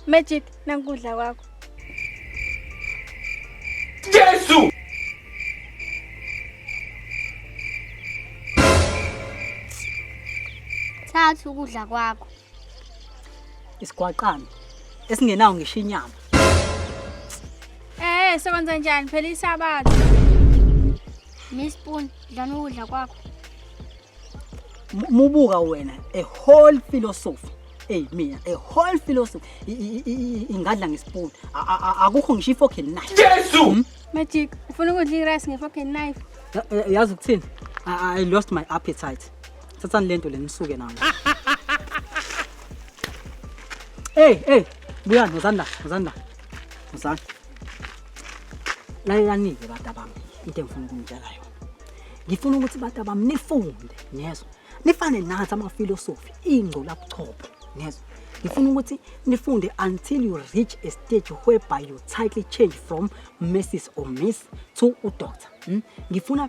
Magic, nankudla kwakho. Jesu! Thatha ukudla kwakho. Isigwaqane esingenawo ngisho inyama. Sokwenza njani phela isabatha. Miss Spoon, dlana ukudla kwakho. Mubuka wena a whole philosophy. Hey mina a whole philosophy ingadla ngespoon. Akukho ngisho i-fork and knife. Jesu! Magic, ufuna ukudla i-rice nge-fork and knife? Yazi ukuthini? I lost my appetite. Thathani lento le nisuke nayo. Hey, hey, buyani wozani la, wozani la. Wozani. Lalelani-ke bantu abami, into engifuna ukunitshela yona. Ngifuna ukuthi bantu abami nifunde, niyezwa? Nifane nathi amafilosofi, ingculabuchopho, niyezwa? Ngifuna ukuthi nifunde until you reach a stage whereby you tightly change from Mrs or Miss to udoctor. Ngifuna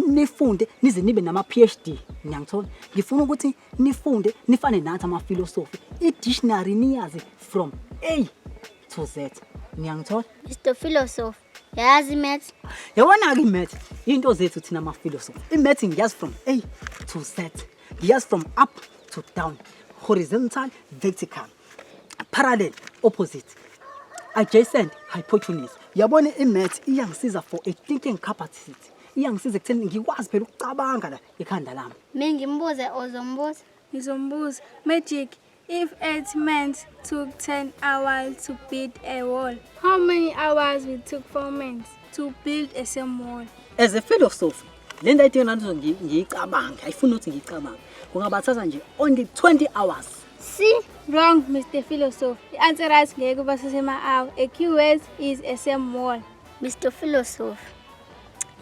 nifunde nize nibe nama PhD, niyangithola? Ngifuna ukuthi nifunde nifane nathi amafilosofi, i-dictionary niyazi from A to Z. Niyangithola? Mr Philosoph, yazi maths? Yabona-ke i-math, into zethu thina ama-philosophy. I-math ngiyazi from A to Z. Ngiyazi from up to down, horizontal, vertical, parallel, opposite, adjacent, hypotenuse. Yabona i-math iyangisiza for a thinking capacity. Iyangisiza ekutheni ngikwazi phela ukucabanga la ekhanda lami. Mina ngimbuze ozombuza? Ngizombuza. Magic, if 8 men took 10 hours to build a wall, how many hours will took 4 men to build a same wall? As a philosopher, le nto ayidinga nami ngiyicabange, ayifuni ukuthi ngiyicabange. Kungabathatha nje only 20 hours. See? Wrong, Mr. Philosopher. The answer is ngeke basasema hour. A keywords is a same wall. Mr. Philosopher,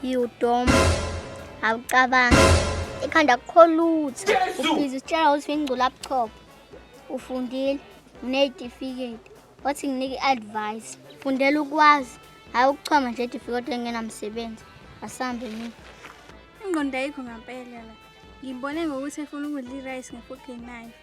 you dumb. Awucabangi. Ekhanda kukho lutho. Ubhizi usitshela ukuthi ingculabuchopho. Ufundile, uneyitifiketi. Wathi nginike i-advice. Fundela ukwazi, hhayi ukuchoma nje itifiketi engenamsebenzi. Asambe mina. Ingqondo ayikho ngempela la. Ngibone ngokuthi efuna ukudla i-rice nge-fork and knife.